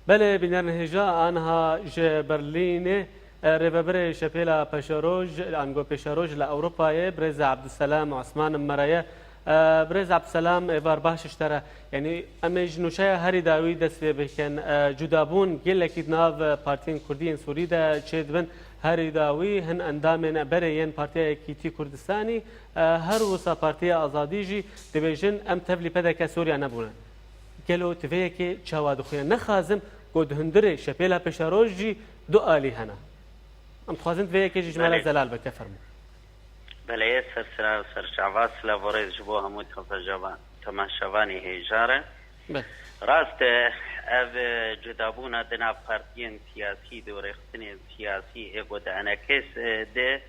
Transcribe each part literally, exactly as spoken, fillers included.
Belê, bînerên hêja, aniha ji Berlînê, e, rêvebirê Şepêla Peşeroj, ango Pêşeroj li Ewropayê, birêz Ebdulselam Osman me re ye. E, birêz Ebdulselam, êvar baş ji te re. Yanî, em ê ji nûçeya herî dawî dest pê bikin. E, cudabûn gelekî di nav partiyên kurdî yên Sûrî de çêdibin. Herî dawî hin endamên berê yên Partiya Yekîtî Kurdistanî, e, her wisa Partiya Azadî jî dibêjin, em tevlî P D K Sûriya nebûne. Gelo tu vê yekê çawa dixwîne? Nexazim ku di hundirê Şepêla Pêşeroj jî du alî hene. Em dixwazin tu vê yekê jî ji me re Belê. Zelal bike, fermo. Belê, ser sira û ser çava, silav û rêz ji bo hemû temaşevan-, temaşevanê hêja re. Belê. Rast e, ev, e, cudabûna di nav partiyên siyasî de û rêxistinên siyasî ê ku di enekês, e, de,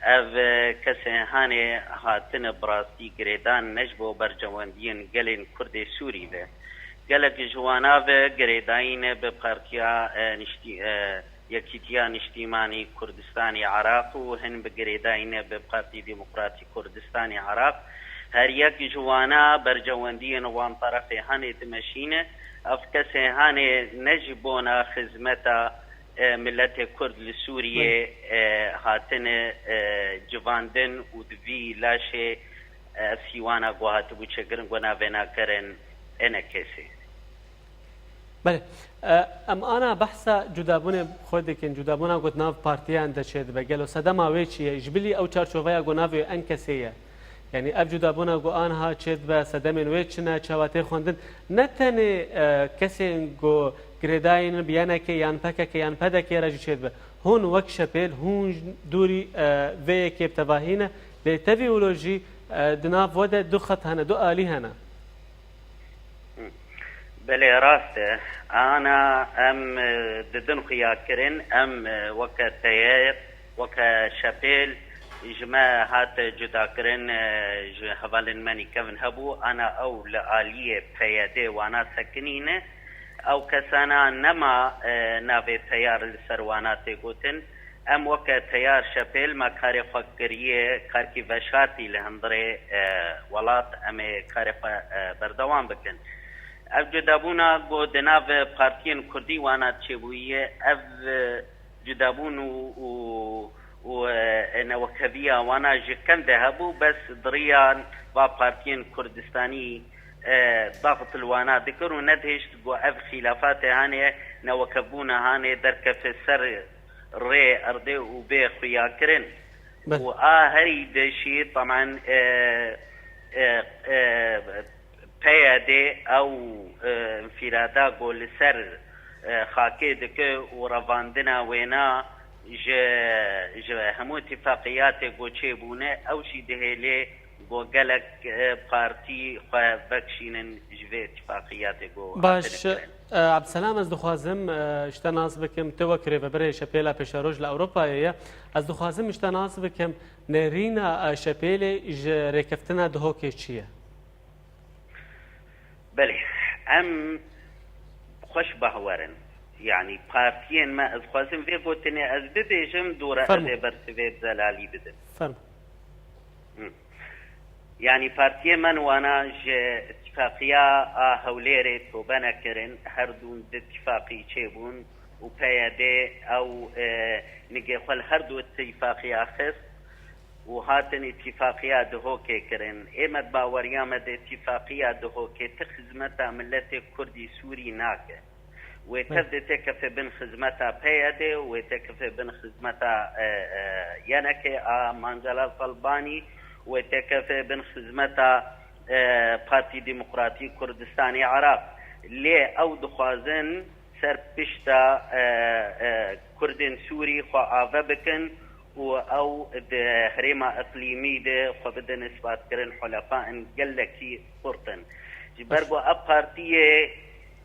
ev, e, kesên hanê hatine bi rastî girêdan ne ji bo berjewendiyên gelên Kurdê Sûrî ve. Gelek ji wana ve girêdayî ne bi Partiya, e, Niştî-, e, Yekîtiya Niştîmanî Kurdistanê Iraq û hin bi girêdayî ne bi Partî Demokratîk Kurdistanê Iraq. Her yek ji wana berjewendiyên wan terefê hanê dimeşîne. Ev kesê hanê ne ji bona xizmeta, e, miletê Kurd li Sûriyê, Belê. E, hatine, e, civandin û di vî laşê, e, ev sîwana ku hatibû çêkirin ku navê nakirin enekesê. Belê. E, em ana behsa cudabûnê xwe dikin, cudabûna ku di nav partiyan de çêdibe. Gelo sedema wê çi ye? Ji bilî ew çarçoveya ku navê wê enkesê ye. Yanî ev cudabûna ku aniha çêdibe, sedemên wê çi ne, çawa tê xwendin? Ne tenê, e, kesên ku girêdayî ne bi Y N K yan P K K yan P D K re jî çêdibe. Hûn wek Şepêl, hûn dûrî, e, vê yekê bi tevahî ne. Lê tevî wilo jî, e, di nav we de du xet hene, du alî hene. Belê, rast e. Ana em, e, didin xuyakirin, em, e, weke teyar, weke Şepêl ji me hat cudakirin, e, ji hevalên me nîkevin hebû, ana ew li aliyê P Y D wana sekinîne. Ew kesana nema, e, navê teyar li ser wana tê gotin. Em weke teyar Şepêl me karê xwe kiriye, karkî veşartî li hundirê, e, welat, em ê karê xwe, e, berdewam bikin. Ev cudabûna ku di nav partiyên kurdî wana çêbûye, ev, e, cudabûn û, û, û, e, newekeviya wana ji kem de hebû, bes di riya va partiyên Kurdistanî, e, daxit li wana dikir û nedihişt ku ev xîlafatê hanê, newekevbûna hanê derkefe ser rê erdê û bê xuyakirin. Belê. Û a herî dişî, temen, e, e, e, P Y D ew, e, înfîrada ku li ser, e, xakê dike û revandina wêna ji, ji hemû tifaqiyatê ku çêbûne, ew jî dihêlê ku gelek, e, partî xwe vekişînin ji vê tifaqiyatê ku Baş, hatine kirin. E, Ebdselam, ez dixwazim, e, ji te nas bikim, tu wek rêvebirê Şepêla Pêşeroj li Ewropayê ye. Ez dixwazim ji te nas bikim, nêrîna, e, Şepêlê ji rêkeftina Duhokê çi ye? Belê, em xweş bahwer in. Yanî partiyên me, ez dixwazim vê gotinê ez bibêjim, dûre Fermo. Ez ê ber sivê zelalî bidim. Fermo. Hı. Yanî partiyê me wana ji tifaqiya a Hewlêrê tobe nekirin, her du di tifaqî çêbûn û P Y D ew, e, nigê xwe li her du tifaqiya xist û hatin îtifaqiya Duhokê kirin. Ê me di baweriya me de tifaqiya Duhokê ti xizmeta miletê Kurdî Sûrî nake. Wê tev de têkefe bin xizmeta P Y D, wê têkefe bin xizmeta, e, e, Y N K a Macelal Talbanî, wê têkefe bin xizmeta, e, Partî Demokratîk Kurdistanê Iraq. Lê ew dixwazin ser pişta, e, e, Kurdên Sûrî xwe ave bikin û ew di herêma iqlîmî de xwe bidin isbatkirin, hulefa in gelekî xurt in. Ji ber ku ev partiyê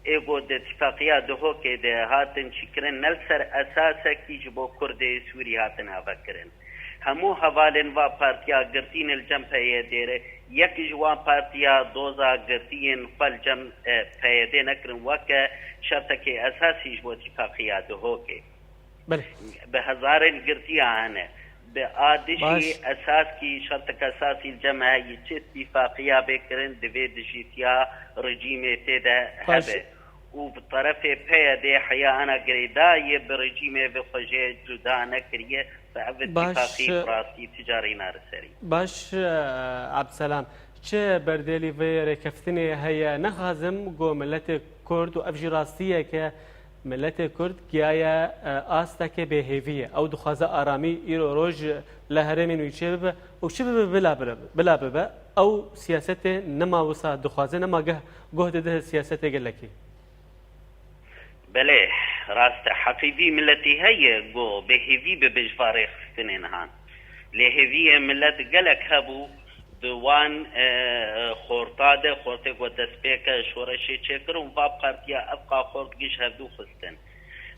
ê ku di tifaqiya Duhokê de hatin çîkirin, ne li ser esasekî ji bo Kurdê Sûrî hatin avekirin. Hemû hevalên va partiya girtî ne li cem P Y D re, yek ji wan partiya doza girtiyên xwe li cem, e, P Y D nekirin weke şertekê esasî ji bo tifaqiya Duhokê. Belê. Bi hezarên girtiya hene. Bi a dijî Baş. Esas kî şertek esasî li cem heyî çi tifaqiya bê kirin, divê dijîtiya rejîmê tê de Baş. Hebe. û bi terefê P Y D heya ana girêdayî bi rejîmê ve xwe jê cuda nekiriye, bi ev Baş, îtîfaqî bi rastî ticarîna li serî. Baş, e, Abdselam, çi berdêlî vê rêkeftinê heye? Nexazim ku miletê Kurd, û ev jî rastî ye ke miletê Kurd giyaye, e, astekê bêhêviyê. Ew dixwaze aramî îro roj li herêmên wî çêbibe û çi bibe bila bibe, bila bibe. Ew siyasetê nema wisa dixwaze, nema geh-, guh dide siyasetê gelekî. Belê, rast e. Heqî vî miletî heye ku bêhêvî bibe ji va rêxistinên han. Lê hêviyê milet gelek hebû di wan, e, xorta de, xortê ku destpêke şoreşê çêkirin, va partiya evqa xort giş hevdû xistin.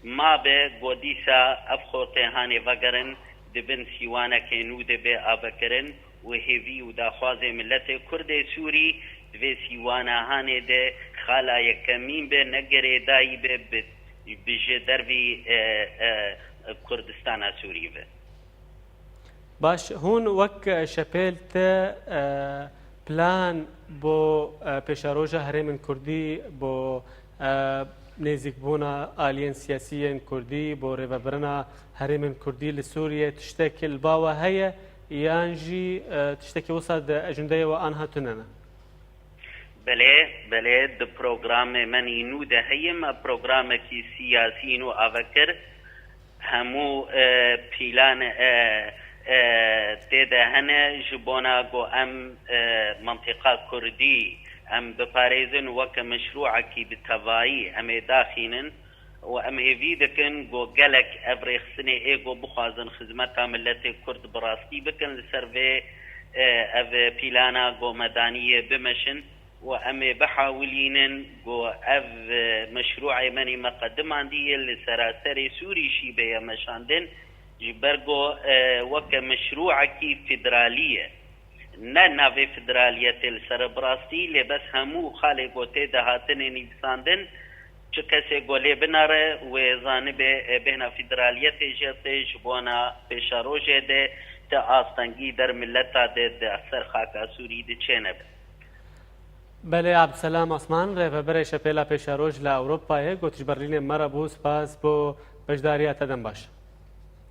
Ma be ku dîsa ev xortê hanê vegerin, di bin sîwanekê nû de bê avekirin û hêvî û daxwazê miletê Kurdê Sûrî di vê sîwana hanê de xala yekemîn be, ne girêdayî be bi, bi ji dervî, e, e, Kurdistana Sûrî ve. Baş, hûn wek, e, Şepêl te, e, plan bo, e, pêşeroja herêmên Kurdî, bo, e, nêzîkbûna aliyên siyasî yên Kurdî, bo rêvebirina herêmên Kurdî li Sûriyê tiştek li ba we heye, yan jî, e, tiştekî wisa di ejendeyê we anha tune ne? Belê, belê, di programê me nî nû de heye, me programekî siyasî nû ave kir. Hemû, e, pîlan, e, e, tê de hene ji bona ku em, e, mentiqa Kurdî em biparêzin, weke meşrûekî bi tevayî em ê daxînin û em hêvî dikin ku gelek ev rêxistinê ê ku bixwazin xizmeta miletê Kurd bi rastî bikin li ser vê, e, ev pîlana ku me danî yê bimeşin. û em ê bihawilînin ku ev, e, meşrûê me nî me qedimandî ye li seraserê Sûrî jî bêye meşandin, ji ber ku, e, weke meşrûekî federalî ye. Ne navê federaliyetê li ser e bi rastî, lê bes hemû xalê ku tê de hatine nivîsandin, çi kesê ku lê binare wê zanibe, e, bêhna federaliyetê jê tê ji bona pêşerojê de ti astengî der mileta de di ser xaka Sûrî de çênebe. Belê, Abdselam Osman, rêveberê Şepêla Pêşeroj li Ewropayê, got ji Berlînê me re bû, spas bo beşdariya te, dem baş.